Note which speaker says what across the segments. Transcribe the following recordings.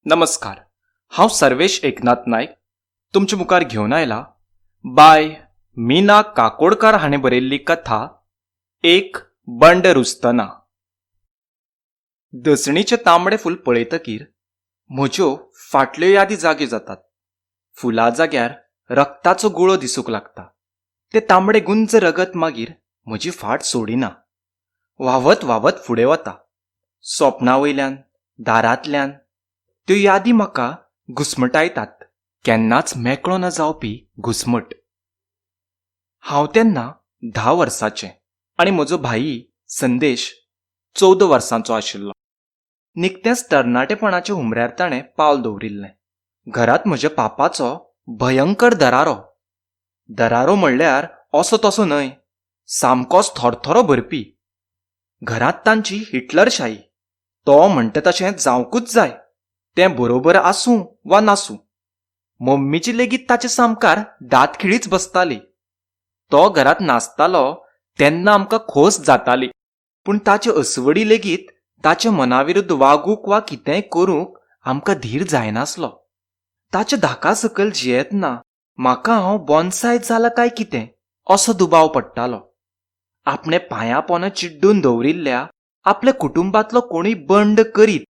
Speaker 1: नमस्कार, हांव सर्वेश एकनाथ नायक तुमचे मुखार घेवन आयला बाय मीना काकोडकार हाणें बरयल्ली कथा एक बंड रुजतना. दसणीचें तांबडें फूल पळयतकीर म्हज्यो फाटल्यो यादी जाग्यो जातात. फुला जाग्यार रक्ताचो गुळो दिसूंक लागता. तें तांबडें गुंज रगत मागीर म्हजी फाट सोडिना, व्हांवत व्हांवत फुडें वता. सोपणा वयल्यान, दारांतल्यान त्यो यादी म्हाका घुस्मटायतात. केन्नाच मेकळो न जावपी घुस्मट. हांव तेन्ना 10 वर्सांचें आनी म्हजो भाई संदेश 14 वर्सांचो आशिल्लो. निकतेंच तरणाटेपणाच्या हुमऱ्यार ताणें पावल दवरिल्लें. घरांत म्हज्या पापाचो भयंकर दरारो. दरारो म्हणल्यार असो तसो न्हय, सामकोच थोरथोरो भरपी. घरांत तांची हिटलरशाही. तो म्हणटा तशें जावंकूच जाय, तें बरोबर आसूं वा नासूं. मम्मीची लेगीत ताचे सामकार दांतखिळीच बसताली. तो घरांत नासतालो तेन्ना आमकां खोस जाताली, पूण ताचे असवडी लेगीत ताच्या मनाविरुद्ध वागूंक वा कितेंय करूंक आमकां धीर जायनासलो. ताच्या धाका सकयल जियेतना म्हाका हांव बोन्साय जाला काय कितें असो दुबाव पडटालो. आपणे पांया पोंदा चिड्डून दवरिल्ल्या आपल्या कुटुंबांतलो कोणूय बंड करीत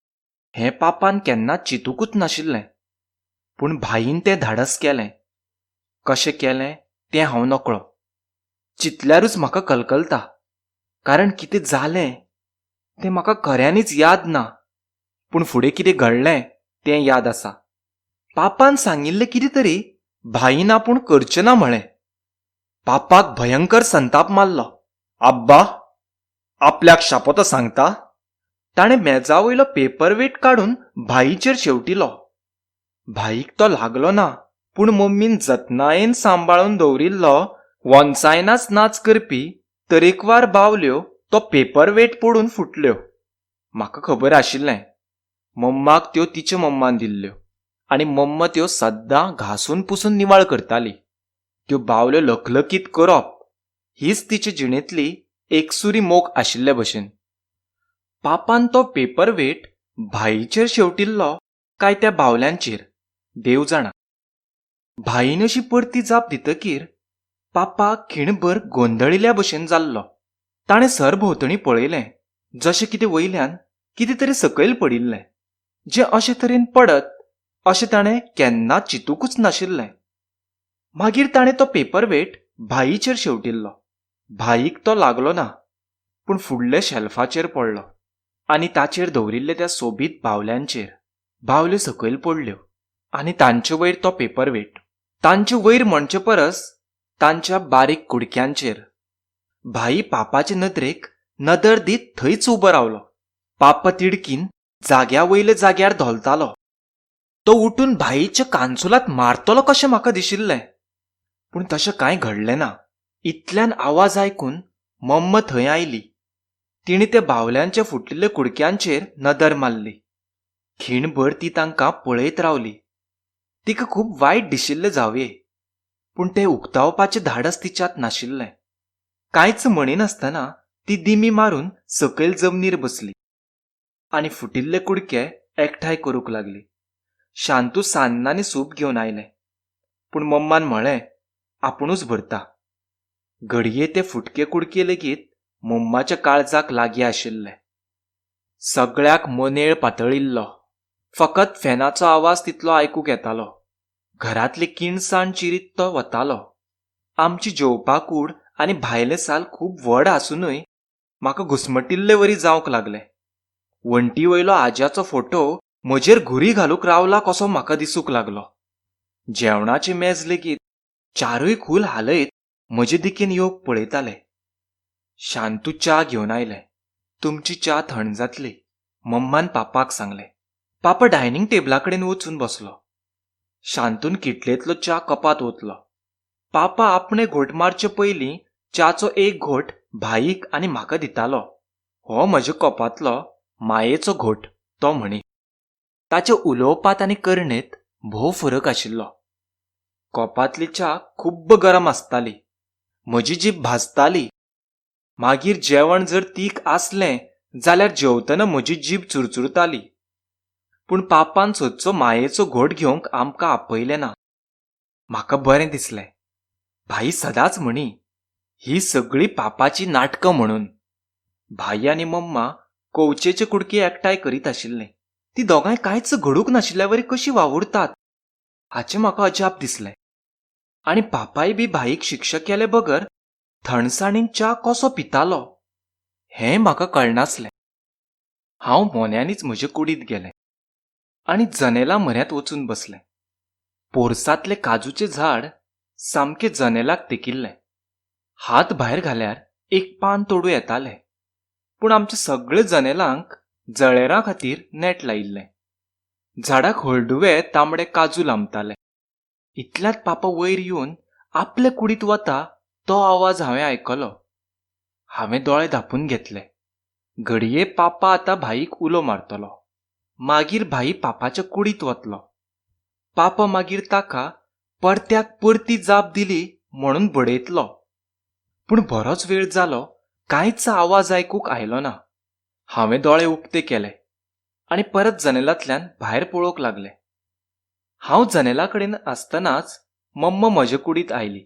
Speaker 1: हें पापान केन्ना चिंतुकूच नाशिल्लें. पूण भाईन तें धाडस केलें. कशें केलें तें हांव नकळो. चिंतल्यारूच म्हाका कलकलता, कारण कितें जालें तें म्हाका खऱ्यांनीच याद ना. पूण फुडें कितें घडलें तें याद आसा. पापान सांगिल्लें कितें तरी भाईन आपूण करचें ना म्हळें. पापाक भयंकर संताप मारलो. आब्बा, आपल्याक शापोतो सांगता? ताणें मेजा वयलो पेपरवेट काडून भाईचेर शेंवटिलो. भाईक तो लागलो ना, पूण मम्मीन जतनायेन सांबाळून दवरिल्लो वोन्सायनाच नाच करपी तरेकवार बावल्यो तो पेपरवेट पडून फुटल्यो. म्हाका खबर आशिल्लें, मम्माक त्यो तिच्या मम्मान दिल्ल्यो आनी मम्मा त्यो सद्दां घांसून पुसून निवाळ करताली. त्यो बावल्यो लखलखीत करप हीच तिचे जिणेंतली एकसुरी मोग आशिल्ले भशेन. पापान तो पेपरवेट भाईचेर शेंवटिल्लो काय त्या बावल्यांचेर, देव जाणा. भाईन अशी परती जाप दितकीर पापा खिणभर गोंदळिल्ल्या भशेन जाल्लो. ताणें सरभोंवतणी पळयलें, जशें कितें वयल्यान कितें तरी सकयल पडिल्लें, जें अशे तरेन पडत अशें ताणें केन्ना चिंतुकूच नाशिल्लें. मागीर ताणें तो पेपरवेट भाईचेर शेंवटिल्लो. भाईक तो लागलो ना, पूण फुडल्या शेल्फाचेर पडलो आनी ताचेर दवरिल्ले त्या सोबीत बावल्यांचेर. बावल्यो सकयल पडल्यो आनी तांचे वयर तो पेपरवेट. तांचे वयर म्हणचे परस तांच्या बारीक कुडक्यांचेर. भाई पापाचे नदरेक नदर दीत थंयच उबो रावलो. पापा तिडकीन जाग्या वयले जाग्यार धोलतालो. तो उठून भाईच्या कानसुलात मारतलो कशें म्हाका दिशिल्लें, पूण तशें कांय घडलें ना. इतल्यान आवाज आयकून मम्मा थंय आयली. तिणें त्या बावल्यांच्या फुटिल्ल्या कुडक्यांचेर नदर मारली. खीणभर ती तांकां पळयत रावली. तिका खूब वायट दिशिल्लें जावये, पूण तें उक्तावपाचें धाडस तिच्यांत नाशिल्लें. कांयच म्हणिनासतना ती दिमी मारून सकयल जमनीर बसली आनी फुटिल्ले कुडके एकठांय करूंक लागली. शांतू सान्नांनी सूप घेवन आयलें, पूण मम्मान म्हळें आपुणूच भरता. घडये ते फुटके कुडके लेगीत मम्माच्या काळजाक लागीं आशिल्ले. सगळ्याक मोनेळ पातळिल्लो. फकत फॅनाचो आवाज तितलो आयकूंक येतालो. घरांतली किणसाण चिरीत तो वतालो. आमची जेवपा कूड आनी भायलें साल खूब व्हड आसुनूय म्हाका घुस्मटिल्ले वरी जावंक लागलें. वण्टी वयलो आज्याचो फोटो म्हजेर घुरी घालूंक रावला कसो म्हाका दिसूंक लागलो. जेवणाचें मेज लेगीत चारूय खूल हालयत म्हजे दिकेन येवंक पळयताले. शांतू च्या घेवन आयलें. तुमची च्या थंड जातली, मम्मान पापाक सांगलें. पापा डायनिंग टेबला कडेन वचून बसलो. शांतून किटलेंतलो च्या कपांत ओतलो. पापा आपणे घोट मारचे पयलीं च्याचो एक घोट भाईक आनी म्हाका दितालो. हो म्हज्या कपांतलो मायेचो घोट, तो म्हणी. ताच्या उलोवपांत आनी करणेंत भोव फरक आशिल्लो. कपांतली च्या खूब्ब गरम आसताली. म्हजी जीब भाजताली. मागीर जेवण जर तीख आसलें जाल्यार जेवतना म्हजी जीब चुरचुरताली. पूण पापान सदचो मायेचो घोट घेवंक आमकां आपयलें ना. म्हाका बरें दिसलें. भाई सदांच म्हणी, ही सगळीं पापाचीं नाटकां म्हणून. भाई आनी मम्मा कंवचेचे कुडके एकठांय करीत आशिल्ले. ती दोगांय कांयच घडूंक नाशिल्ल्यावरी कशीं वावुरतात हाचें म्हाका अजाप दिसलें. आनी पापाय बी भाईक शिक्षा केले बगर थंडसाणीन च्या कसो पितालो हें म्हाका कळनासलें. हांव मोन्यांनीच म्हजे कुडींत गेलें आनी जनेला म्हऱ्यांत वचून बसलें. पोरसांतलें काजूचें झाड सामकें जनेलाक तेंकिल्लें. हात भायर घाल्यार एक पान तोडूं येतालें. पूण आमच्या सगळे जनेलांक जळेरां खातीर नेट लायिल्लें. झाडाक हळडुवे तांबडे काजू लांबताले. इतल्यांत पापा वयर येवन आपले कुडींत वता तो आवाज हांवें आयकलो. हांवें दोळे धांपून घेतले. घडये पापा आतां भाईक उलो मारतलो. मागीर भाई पापाच्या कुडींत वतलो. पापा मागीर ताका परत्याक परती जाप दिली म्हणून बडयतलो. पूण बरोच वेळ जालो, कांयच आवाज आयकूंक आयलो ना. हांवें दोळे उक्ते केले आनी परत जनेलांतल्यान भायर पळोवंक लागलें. हांव जनेला कडेन आसतनाच मम्मा म्हजे कुडींत आयली.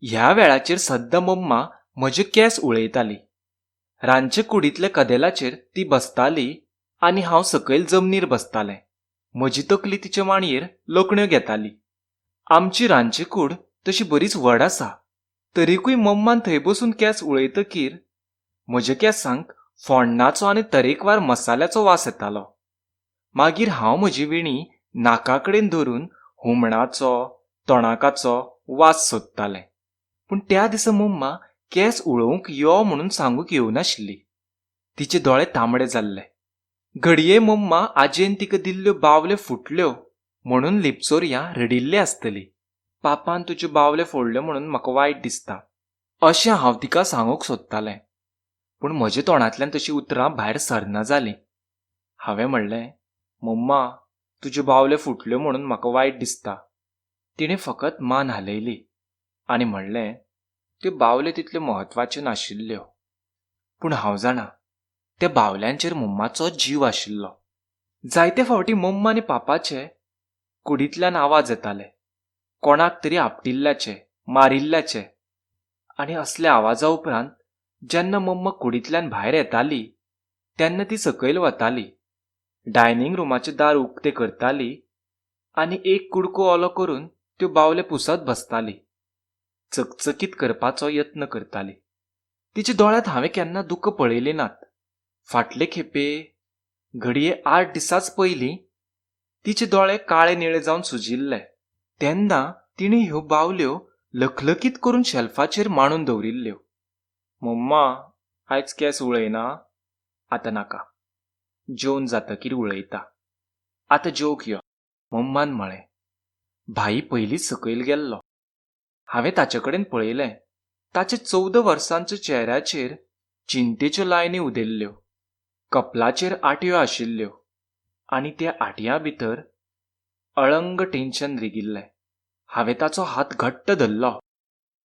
Speaker 1: ह्या वेळाचेर सद्दां मम्मा म्हजे केंस उळयताली. रांदचे कुडींतल्या कदेलाचेर ती बसताली आनी हांव सकयल जमनीर बसतालें. म्हजी तकली तिचे मांडयेर लकण्यो घेताली. आमची रांदची कूड तशी बरीच व्हड आसा, तरीकूय मम्मान थंय बसून केंस उळयतकीर म्हज्या केंसांक फोण्णाचो आनी तरेकवार मसाल्याचो वास येतालो. मागीर हांव म्हजी विणी नाकाकडेन धरून हुमणाचो, तोणाकाचो वास सोदतालें. पूण त्या दिसा मम्मा केंस उळोवंक यो म्हणून सांगूंक येवनाशिल्ली. तिचे दोळे तांबडे जाल्ले. घडये मम्मा आजयेन तिका दिल्ल्यो बावल्यो फुटल्यो म्हणून लिपचोरयां रडिल्ली आसतली. पापान तुज्यो बावल्यो फोडल्यो म्हणून म्हाका वायट दिसता अशें हांव तिका सांगूंक सोदतालें. पूण म्हज्या तोंडांतल्यान तशीं उतरां भायर सरना जालीं. हांवें म्हणलें, मम्मा, तुज्यो बावल्यो फुटल्यो म्हणून म्हाका वायट दिसता. तिणें फकत मान हालयली आनी म्हणलें, त्यो बावल्यो तितल्यो म्हत्वाच्यो नाशिल्ल्यो. पूण हांव जाणा, त्या बावल्यांचेर मम्माचो जीव आशिल्लो. जायते फावटी मम्मा आनी पापाचे कुडींतल्यान आवाज येताले, कोणाक तरी आपटिल्ल्याचे, मारिल्ल्याचे. आनी असल्या आवाजा उपरांत जेन्ना मम्मा कुडींतल्यान भायर येताली तेन्ना ती सकयल वताली, डायनींग रुमाचें दार उक्तें करताली आनी एक कुडको ओलो करून त्यो बावल्यो पुसत बसताली, चकचकीत करपाचो यत्न करताली. तिच्या दोळ्यांत हांवें केन्ना दुकां पळयलीं नात. फाटले खेपे घडये 8 दिसांच पयलीं तिचे दोळे काळे निळे जावन सुजिल्ले तेन्ना तिणें ह्यो बावल्यो लखलखीत करून शेल्फाचेर मांडून दवरिल्ल्यो. मम्मा, आयज केंस उळयना? आतां नाका, जेवन जातकीर उळयता. आतां जेवंक यो, मम्मान म्हळें. भाई पयलींच सकयल गेल्लो. हांवें ताचे कडेन पळयलें. ताचे 14 वर्सांच्या चेहऱ्याचेर चिंतेच्यो लायनी उदेल्ल्यो. कपलाचेर आटयो आशिल्ल्यो आनी त्या आटयां भितर अळंग टेन्शन रिगिल्लें. हांवें ताचो हात घट्ट धरलो.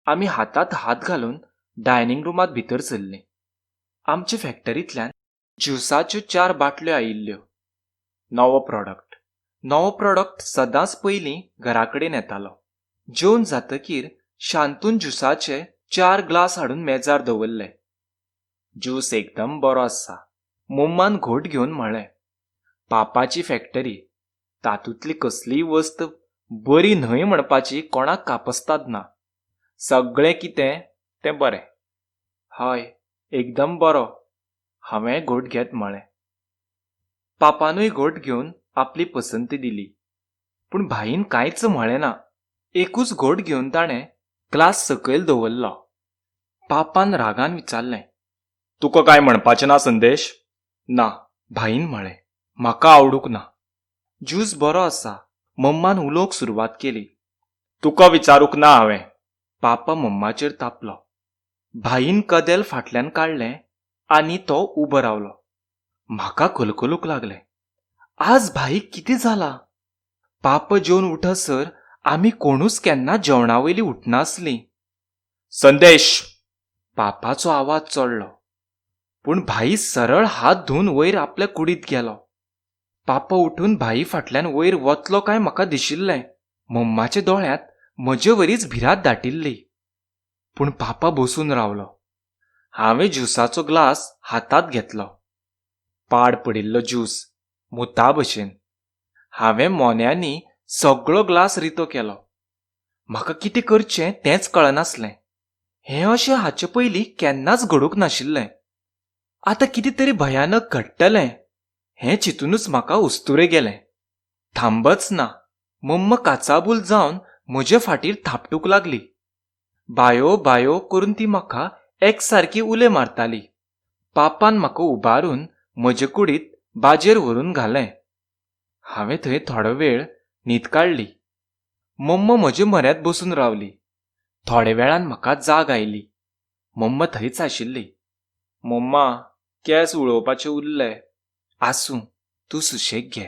Speaker 1: आमी हातांत हात घालून डायनींग रुमांत भितर सरलीं. आमचे फॅक्टरींतल्यान ज्युसाच्यो 4 बाटल्यो आयिल्ल्यो. नवो प्रॉडक्ट. नवो प्रॉडक्ट सदांच पयलीं घराकडेन येतालो. जेवन जातकीर शांतून ज्युसाचे 4 ग्लास हाडून मेजार दवरले. ज्यूस एकदम बरो आसा, मम्मान घोट घेवन म्हळें. पापाची फॅक्टरी, तातूंतली कसलीय वस्त बरी न्हय म्हणपाची कोणाक कापस्ताद ना. सगळें कितें तें बरें. हय, एकदम बरो, हांवें घोट घेत म्हळें. पापानूय घोट घेवन आपली पसंती दिली. पूण भाईन कांयच म्हळें ना. एकूच घोट घेवन ताणें ग्लास सकयल दवरलो. पापान रागान विचारलें, तुका कांय म्हणपाचें ना संदेश? ना, भाईन म्हळें, म्हाका आवडूंक ना. ज्यूस बरो आसा, मम्मान उलोवंक सुरवात केली. तुका विचारूंक ना हांवें. पापा मम्माचेर तापलो. भाईन कदेल फाटल्यान काडलें आनी तो उबो रावलो. म्हाका कलकलूंक लागलें. आज भाई कितें जाला? पापा जेवन उठसर आमी कोणूच केन्ना जेवणावयली उठनासलीं. संदेश! पापाचो आवाज चडलो. पूण भाई सरळ हात धुवन वयर आपल्या कुडींत गेलो. पापा उठून भाई फाटल्यान वयर वतलो काय म्हाका दिशिल्लें. मम्माच्या दोळ्यांत म्हजेवरीच भिरांत दाटिल्ली. पूण पापा बसून रावलो. हांवें ज्युसाचो ग्लास हातांत घेतलो. पाड पडिल्लो ज्यूस, मुता भशेन. हांवें मोन्यांनी सगळो ग्लास रितो केलो. म्हाका कितें करचें तेंच कळनासलें. हें अशें हाचे पयलीं केन्नाच घडूंक नाशिल्लें. आतां कितें तरी भयानक घडटलें हें चिंतूनच म्हाका उस्तुरें गेलें. थांबच ना. मम्मा काचाबूल जावन म्हजे फाटीर थापटूंक लागली. बायो बायो करून ती म्हाका एकसारकी उले मारताली. पापान म्हाका उबारून म्हजे कुडींत बाजेर व्हरून घालें. हांवें थंय थोडो वेळ न्हीद काडली. मम्मा म्हजे म्हऱ्यांत बसून रावली. थोड्या वेळान म्हाका जाग आयली. मम्मा थंयच आशिल्ली. मम्मा, केंस उळोवपाचे उरले. आसूं, तूं सुशेग घे.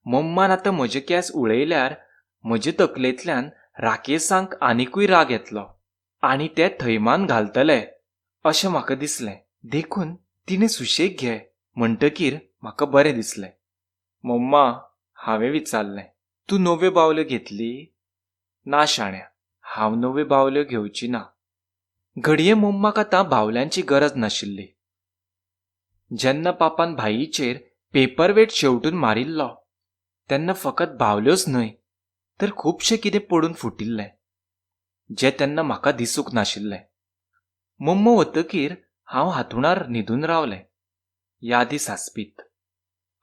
Speaker 1: मम्मान आतां म्हजे केंस उळयल्यार म्हजे तकलेंतल्यान राकेसांक आनिकूय राग येतलो आनी ते थैमान घालतले अशें म्हाका दिसलें. देखून तिणें सुशेग घे म्हणटकीर म्हाका बरें दिसलें. मम्मा, हांवें विचारलें, तूं नव्यो बावल्यो घेतली? ना शाण्या, हांव नव्यो बावल्यो घेवची ना. घडये मम्माक आतां बावल्यांची गरज नाशिल्ली. जेन्ना पापान भाईचेर पेपरवेट शेंवटून मारिल्लो तेन्ना फकत बावल्योच न्हय तर खुबशें कितें पडून फुटिल्लें, जें तेन्ना म्हाका दिसूंक नाशिल्लें. मम्मा वतकीर हांव हांतुणार न्हिदून रावलें, यादी सांसपीत.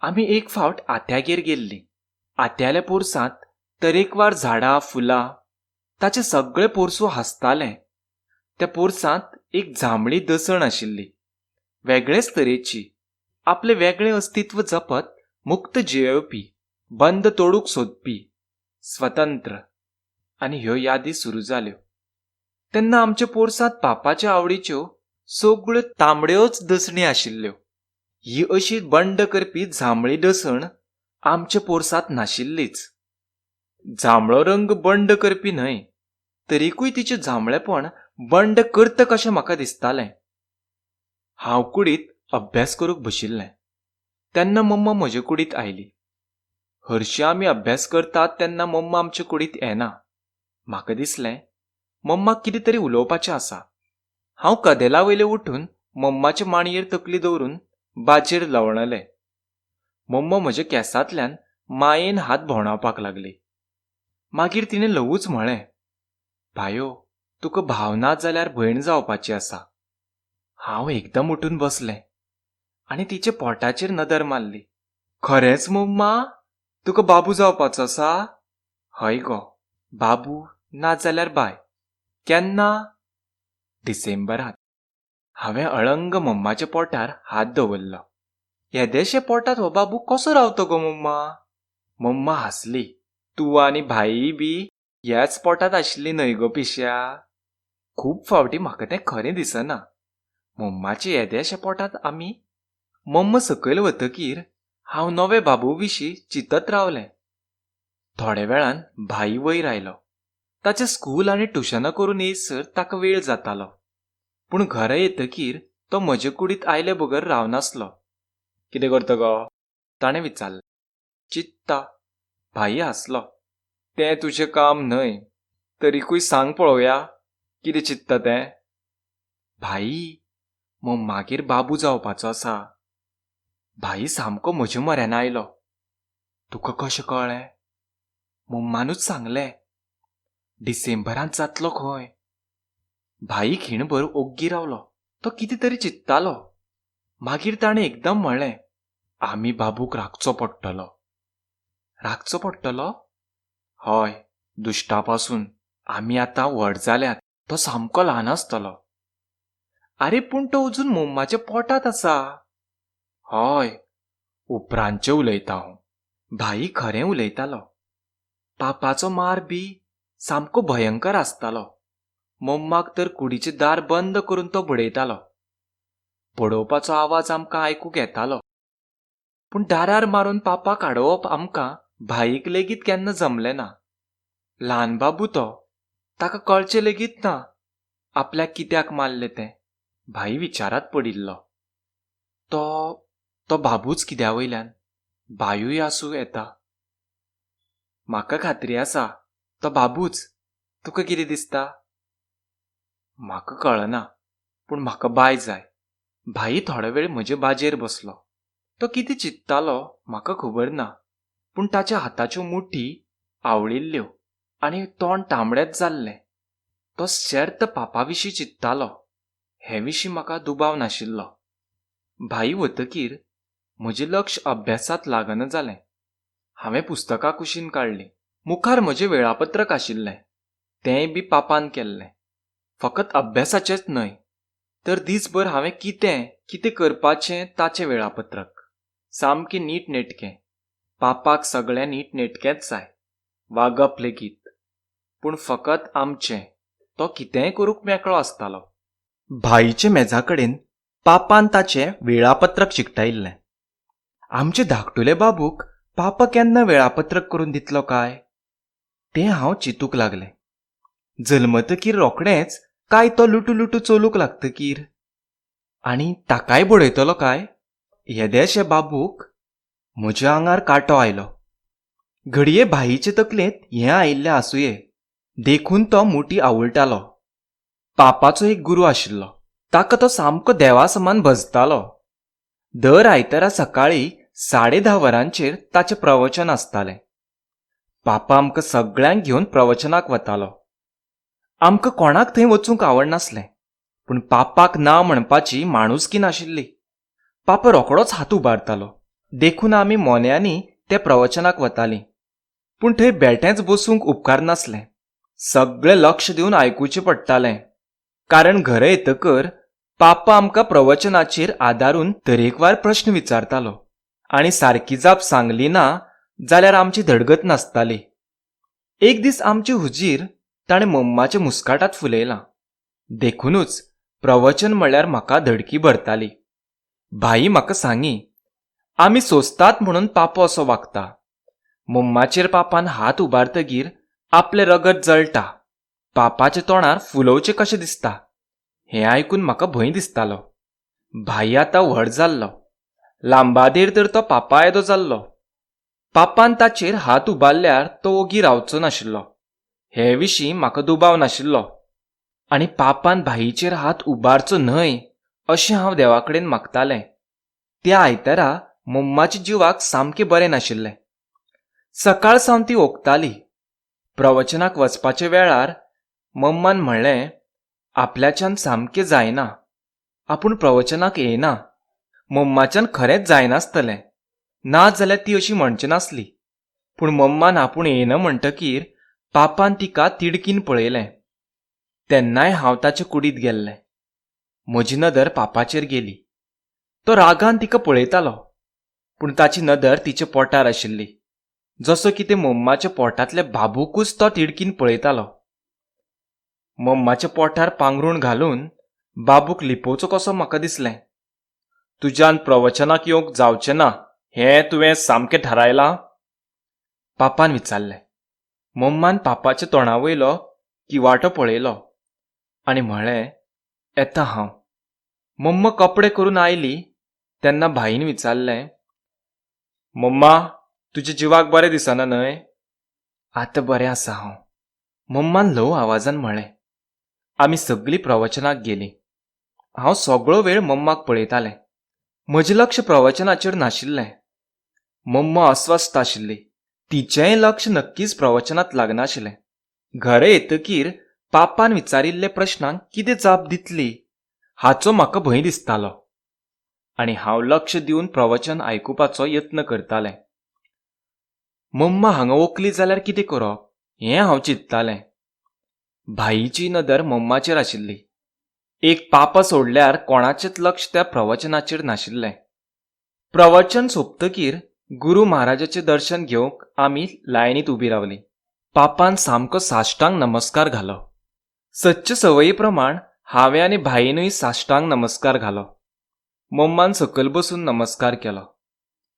Speaker 1: आमी एक फावट आत्यागेर गेल्लीं. आत्याल्या पोरसांत तरेकवार झाडां फुलां, ताचें सगळें पोरसूं हांसतालें. त्या पोरसांत एक जांबळी दसण आशिल्ली, वेगळेच तरेची, आपलें वेगळें अस्तित्व जपत मुक्त जियेवपी, बंद तोडूंक सोदपी, स्वतंत्र. आनी ह्यो यादी सुरू जाल्यो तेन्ना आमच्या पोरसांत पापाच्या आवडीच्यो सगळ्यो तांबड्योच दसणी आशिल्ल्यो. ही अशी बंड करपी जांबळी दसण आमच्या पोरसांत नाशिल्लीच. जांबळो रंग बंड करपी न्हय, तरीकूय तिचें जांबळेपण बंड करता कशें म्हाका दिसतालें. हांव कुडींत अभ्यास करूंक बशिल्लें तेन्ना मम्मा म्हजे कुडींत आयली. हरशीं आमी अभ्यास करतात तेन्ना मम्मा आमचे कुडींत येना. म्हाका दिसलें मम्माक कितें तरी उलोवपाचें आसा. हांव कदेला वयलें उठून मम्माचे मांडयेर तकली दवरून बाजेर लवणलें. मम्मा म्हज्या केंसांतल्यान मायेन हात भोंवडावपाक लागली. मागीर तिणें ल्हवूच म्हळें, भायो, तुका भाव ना जाल्यार भयण जावपाची आसा. हांव एकदम उठून बसलें आनी तिच्या पोटाचेर नदर मारली. खरेंच मम्मा, तुका बाबू जावपाचो आसा? हय गो, बाबू ना जाल्यार बाय. केन्ना? डिसेंबरांत. हांवें अळंग मम्माच्या पोटार हात दवरलो. येदेशे पोटांत हो बाबू कसो रावतो गो मम्मा? मम्मा हांसली. तूं आनी भाई बी ह्याच पोटांत आशिल्ली न्हय गो पिश्या? खूब फावटी म्हाका तें खरें दिसना. मम्माच्या येद्याशा पोटांत आमी. मम्मा सकयल वतकीर हांव नवे बाबू विशीं चिंतत रावलें. थोड्या वेळान भाई वयर आयलो. ताचें स्कूल आनी ट्युशनां करून येयसर ताका वेळ जातालो. पूण घरा येतकीर तो म्हजे कुडींत आयले बगर रावनासलो. कितें करता गो? ताणें विचारलें. चित्ता. भाई हांसलो. तें तुजें काम न्हय, तरीकूय सांग पळोवया, कितें चित्ता तें? भाई, मम्मागेर बाबू जावपाचो आसा. भाई सामको म्हजे म्हऱ्यान आयलो. तुका कशें कळ्ळें? मम्मानूच सांगलें. डिसेंबरांत जातलो खंय. भाई खीणभर ओग्गी रावलो. तो कितें तरी चिंत्तालो. मागीर ताणें एकदम म्हळें, आमी बाबूक राखचो पडटलो. राखचो पडटलो? हय, दुश्टा पासून. आमी आतां व्हड जाल्यात, तो सामको ल्हान आसतलो. आरे, पूण तो अजून मम्माच्या पोटांत आसा. हय, उपरांतचें उलयता हांव. भाई खरें उलयतालो. पापाचो मार बी सामको भयंकर आसतालो. मम्माक तर कुडीचें दार बंद करून तो बडयतालो. बडोवपाचो आवाज आमकां आयकूंक येतालो. पूण दारार मारून पापाक आडोवप आमकां भाईक लेगीत केन्ना जमलें ना. ल्हान बाबू तो, ताका कळचें लेगीत ना आपल्याक कित्याक मारलें तें. भाई विचारांत पडिल्लो. तो तो बाबूच कित्या वयल्यान. बायूय आसूं येता. म्हाका खात्री आसा तो बाबूच. तुका कितें दिसता? म्हाका कळना, पूण म्हाका बाय जाय. भाई थोडो वेळ म्हजे बाजेर बसलो. तो कितें चिंत्तालो म्हाका खबर ना, पूण ताच्या हाताच्यो मुठी आवळिल्ल्यो आनी तोंड तांबडेंच जाल्लें. तो शेर्त पापा विशीं चिंत्तालो हे विशीं म्हाका दुबाव नाशिल्लो. भाई वतकीर म्हजें लक्ष अभ्यासांत लागना जालें. हांवें पुस्तकां कुशीन काडलीं. मुखार म्हजें वेळापत्रक आशिल्लें. तेंय बी पापान केल्लें. फकत अभ्यासाचेंच न्हय तर दीसभर हांवें कितें कितें करपाचें ताचें वेळापत्रक. सामकें नीटनेटकें. पापाक सगळें नीटनेटकेंच जाय. वागप लेगीत. पूण फकत आमचें. तो कितेंय करूंक मेकळो आसतालो. भाईचे मेजा कडेन पापान ताचें वेळापत्रक चिकटायिल्लें. आमचे धाकटुले बाबूक पापा केन्ना वेळापत्रक करून दितलो काय तें हांव चिंतूंक लागलें. जल्मतकीर रोखडेंच काय तो लुटू लुटू चलूंक लागतकीर? आनी ताकाय बडयतलो काय? येदेशे बाबूक? म्हज्या आंगार कांटो आयलो. घडये भाईचे तकलेंत हें आयिल्लें आसुये, देखून तो मुठी आवळटालो. पापाचो एक गुरू आशिल्लो. ताका तो सामको देवा समान भजतालो. दर आयतारा सकाळीं 10:30 वरांचेर ताचें प्रवचन आसतालें. पापा आमकां सगळ्यांक घेवन प्रवचनाक वतालो. आमकां कोणाक थंय वचूंक आवडनासलें, पूण पापाक ना म्हणपाची माणुसकी नाशिल्ली. पापा रोखडोच हात उबारतालो, देखून आमी मोन्यांनी त्या प्रवचनाक वतालीं. पूण थंय बेठेंच बसूंक उपकारनासलें. सगळें लक्ष दिवन आयकुचें पडटालें, कारण घरा येतकर पापा आमकां प्रवचनाचेर आदारून तरेकवार प्रस्न विचारतालो आनी सारकी जाप सांगली ना जाल्यार आमची धडगत नासताली. एक दीस आमचे हुजीर ताणें मम्माच्या मुस्काटांत फुलयलां. देखुनूच प्रवचन म्हळ्यार म्हाका धडकी भरताली. भाई म्हाका सांगी, आमी सोंसतात म्हणून पापो असो वागता. मम्माचेर पापान हात उबारतगीर आपलें रगत जळटा. पापाच्या तोंडार फुलोवचें कशें दिसता. हें आयकून म्हाका भंय दिसतालो. भाई आतां व्हड जाल्लो. लांबादेर तर तो पापा येदो जाल्लो. पापान ताचेर हात उबारल्यार तो ओगी रावचो नाशिल्लो हे विशीं म्हाका दुबाव नाशिल्लो. आनी पापान भाईचेर हात उबारचो न्हय अशें हांव देवा कडेन मागतालें. त्या आयतारा मम्माच्या जिवाक सामकें बरें नाशिल्लें. सकाळ सावन ती ओंकताली. प्रवचनाक वचपाच्या वेळार मम्मान म्हणलें, आपल्याच्यान सामकें जायना, आपूण प्रवचनाक येना. मम्माच्यान खरेंच जायनासतलें, ना जाल्यार ती अशी म्हणची नासली. पूण मम्मान आपूण येना म्हणटकीर पापान तिका तिडकीन पळयलें. तेन्नाय हांव ताचे कुडींत गेल्लें. म्हजी नदर पापाचेर गेली. तो रागान तिका पळयतालो, पूण ताची नदर तिच्या पोटार आशिल्ली, जसो कितें मम्माच्या पोटांतल्या बाबूकूच तो तिडकीन पळयतालो. मम्माच्या पोटार पांगरूण घालून बाबूक लिपोवचो कसो म्हाका दिसलें. तुज्यान प्रवचनाक येवंक जावचें ना हें तुवें सामकें थारायलां? पापान विचारलें. मम्मान पापाच्या तोंडावयलो किवाटो पळयलो आनी म्हळें, येता हांव. मम्मा कपडे करून आयली तेन्ना भाईन विचारलें, मम्मा तुज्या जिवाक बरें दिसना न्हय? आतां बरें आसा हांव, मम्मान ल्हव आवाजान म्हळें. आमी सगळीं प्रवचनाक गेलीं. हांव सगळो वेळ मम्माक पळयतालें. म्हजें लक्ष प्रवचनाचेर नाशिल्लें. मम्मा अस्वस्थ आशिल्ली. तिचेंय लक्ष नक्कीच प्रवचनांत लागनाशिल्लें. घरा येतकीर पापान विचारिल्ल्या प्रश्नांक कितें जाप दितली हाचो म्हाका भंय दिसतालो आनी हांव लक्ष दिवन प्रवचन आयकुपाचो यत्न करतालें. मम्मा हांगा ओंकली जाल्यार कितें करप हें हांव चिंततालें. भाईची नदर मम्माचेर आशिल्ली. एक पापा सोडल्यार कोणाचेंच लक्ष त्या प्रवचनाचेर नाशिल्लें. प्रवचन सोंपतकीर गुरू महाराजाचें दर्शन घेवंक आमी लायनींत उबीं रावलीं. पापान सामको साश्टांग नमस्कार घालो. सदचे संवयी प्रमाण हांवें आनी भाईनूय साश्टांग नमस्कार घालो. मम्मान सकयल बसून नमस्कार केलो.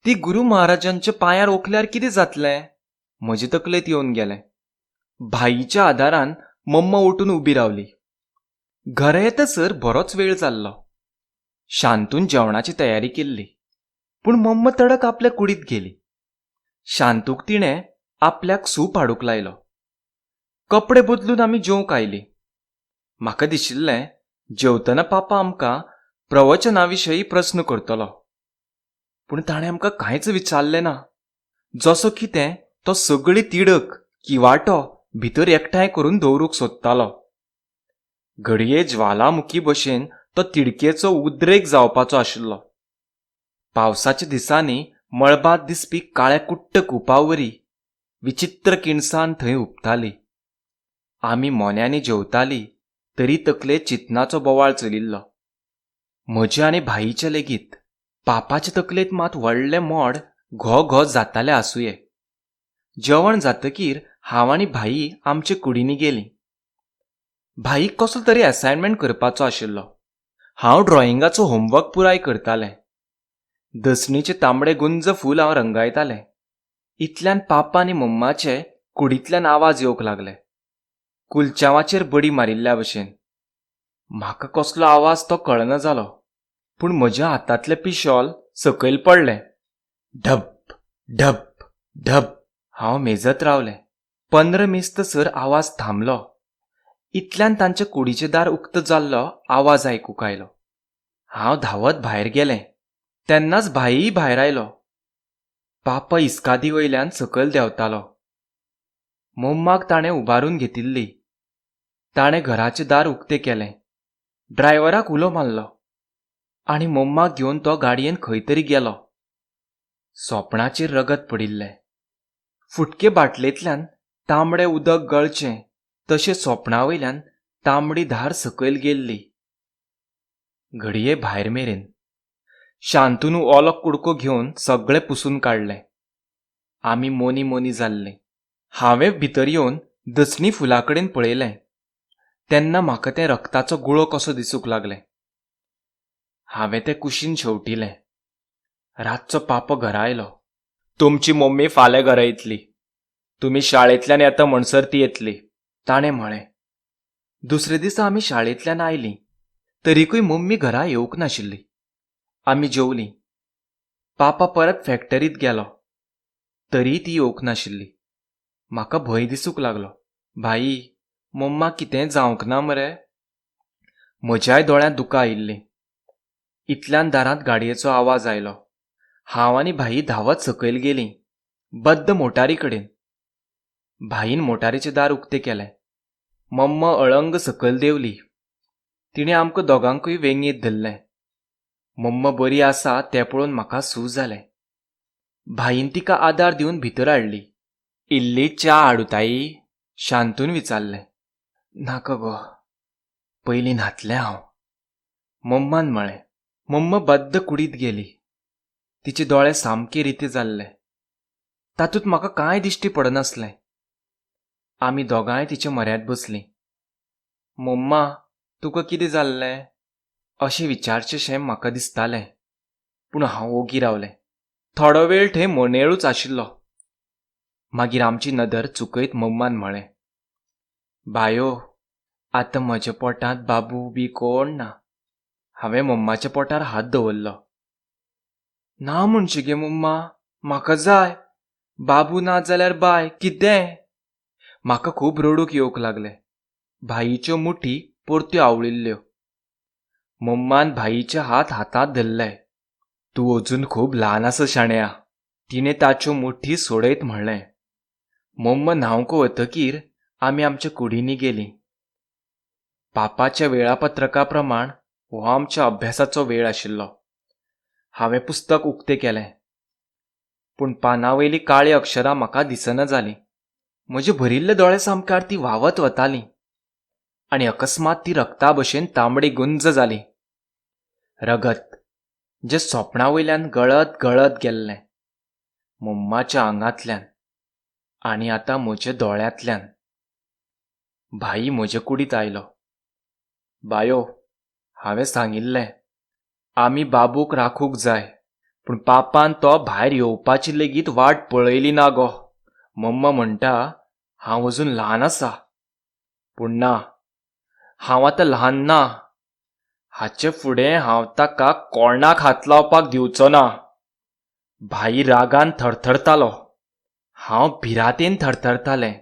Speaker 1: ती गुरू महाराजांच्या पांयार ओंकल्यार कितें जातलें म्हजे तकलेंत येवन गेलें. भाईच्या आदारान मम्मा उठून उबी रावली. घरा येतासर बरोच वेळ जाल्लो. शांतून जेवणाची तयारी केल्ली, पूण मम्मा तडक आपल्या कुडींत गेली. शांतूक तिणें आपल्याक सूप हाडूंक लायलो. कपडे बदलून आमी जेवंक आयलीं. म्हाका दिशिल्लें जेवतना पापा आमकां प्रवचना विशयी प्रस्न करतलो, पूण ताणें आमकां कांयच विचारलें ना. जसो कितें तो सगळी तिडक किवाटो भितर एकठांय करून दवरूंक सोदतालो. घडये ज्वालामुखी भशेन तो तिडकेचो उद्रेक जावपाचो आशिल्लो. पावसाच्या दिसांनी मळबांत दिसपी काळ्या कुट्ट कुपावरी विचित्र किणसान थंय हुबताली. आमी मोन्यांनी जेवताली तरी तकलेंत चिंतनाचो बोवाळ चलिल्लो. म्हजे आनी भाईचे लेगीत. पापाचे तकलेंत मात व्हडलें मोड घो घो जातालें आसुये. जेवण जातकीर हांव आनी भाई आमचे कुडींनी गेलीं. भाईक कसलो तरी असायनमेंट करपाचो आशिल्लो. हांव ड्रॉइंगाचो होमवर्क पुराय करतालें. दसणीचें तांबडे गुंज फूल हांव रंगायतालें. इतल्यान पापा आनी मम्माचे कुडींतल्यान आवाज येवंक लागले, कुलच्यांवाचेर बडी मारिल्ल्या भशेन. म्हाका कसलो आवाज तो कळना जालो, पूण म्हज्या हातांतलें पिशॉल सकयल पडलें. ढब ढब ढब. हांव मेजत रावलें. 15 मिस्त सर आवाज थांबलो. इतल्यान तांच्या कुडीचें दार उक्तें जाल्लो आवाज आयकूंक आयलो. हांव धांवत भायर गेलें. तेन्नाच भाईय भायर आयलो. पापा इस्कादी वयल्यान सकयल देंवतालो. मम्माक ताणें उबारून घेतिल्ली. ताणें घराचें दार उक्तें केलें, ड्रायव्हराक उलो मारलो आनी मम्माक घेवन तो गाडयेन खंय तरी गेलो. सोपणाचेर रगत पडिल्लें. फुटके बाटलेंतल्यान तांबडें उदक गळचें तशें सोपणा वयल्यान तांबडी धार सकयल गेल्ली, घडये भायर मेरेन. शांतनू ओलो कुडको घेवन सगळें पुसून काडलें. आमी मोनी मोनी जाल्लीं. हांवें भितर येवन दसणी फुला कडेन पळयलें तेन्ना म्हाका तें रक्ताचो गुळो कसो दिसूंक लागलें. हांवें तें कुशीन शेंवटिलें. रातचो पापा घरा आयलो. तुमची मम्मी फाल्यां घरा येतली, तुमी शाळेंतल्यान येता म्हणसर ती येतली, ताणें म्हळें. दुसरे दिसा आमी शाळेंतल्यान आयलीं तरीकूय मम्मी घरा येवंक नाशिल्ली. आमी जेवलीं. पापा परत फॅक्टरींत गेलो तरीय ती येवंक नाशिल्ली. म्हाका भंय दिसूंक लागलो. भाई, मम्मा कितेंय जावंक ना मरे? म्हज्याय दोळ्यांत दुकां आयिल्लीं. इतल्यान दारांत गाडयेचो आवाज आयलो. हांव आनी भाई धांवत सकयल गेलीं, बद्द मोटारी कडेन. भाईन मोटारीचें दार उक्तें केलें. मम्मा अळंग सकयल देंवली. तिणें आमकां दोगांकूय वेंगेंत धरलें. मम्मा बरी आसा तें पळोवन म्हाका सूऽ जालें. भाईन तिका आदार दिवन भितर हाडली. इल्ली च्या हाडूं ताई? शांतून विचारलें. नाका गो, पयलीं न्हातलें हांव, मम्मान म्हळें. मम्मा बद्द कुडींत गेली. तिचे दोळे सामके रिते जाल्ले. तातूंत म्हाका कांय दिश्टी पडनासलें. आमी दोगांय तिचे म्हऱ्यांत बसलीं. मम्मा, तुका कितें जाल्लें? अशें विचारचेंशें म्हाका दिसतालें, पूण हांव ओगी रावलें. थोडो वेळ थंय मोनेळूच आशिल्लो. मागीर आमची नदर चुकयत मम्मान म्हळें, बायो, आतां म्हज्या पोटांत बाबू बी कोण ना. हांवें मम्माच्या पोटार हात दवरलो. ना म्हणचे गे मम्मा, म्हाका जाय. बाबू ना जाल्यार बाय, कितेंय. म्हाका खूब रडूंक येवंक लागलें. भाईच्यो मुठी परत्यो आवळिल्ल्यो. मम्मान भाईचे हात हातांत धरले. तूं अजून खूब ल्हान आसा शाण्या, तिणें ताच्यो मुठी सोडयत म्हणलें. मम्मा न्हावंक वतकीर आमी आमच्या कुडींनी गेलीं. पापाच्या वेळापत्रका प्रमाण हो आमच्या अभ्यासाचो वेळ आशिल्लो. हांवें पुस्तक उक्तें केलें, पूण पानावयलीं काळीं अक्षरां म्हाका दिसना जालीं. म्हजे भरिल्ले दोळे सामकार ती व्हांवत वतालीं आनी अकस्मात ती रगता भशेन तांबडी गुंज जाली. रगत जें सोपणा वयल्यान गळत गळत गेल्लें, मम्माच्या आंगांतल्यान आनी आतां म्हज्या दोळ्यांतल्यान. भाई म्हजे कुडींत आयलो. बायो, हांवें सांगिल्लें आमी बाबूक राखूंक जाय, पूण पापान तो भायर येवपाची लेगीत वाट पळयली ना गो. मम्मा म्हणटा हांव अजून ल्हान आसा, पूण ना, हांव आतां ल्हान ना. हाचे फुडें हांव ताका कोणाक हात लावपाक दिवचो ना. भाई रागान थरथरतालो. हांव भिरांतेन थरथरतालें.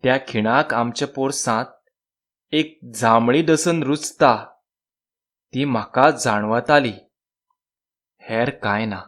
Speaker 1: त्या खिणाक आमच्या पोरसांत एक जांबळी दसून रुजता ती म्हाका जाणवताली, हेर कांय ना.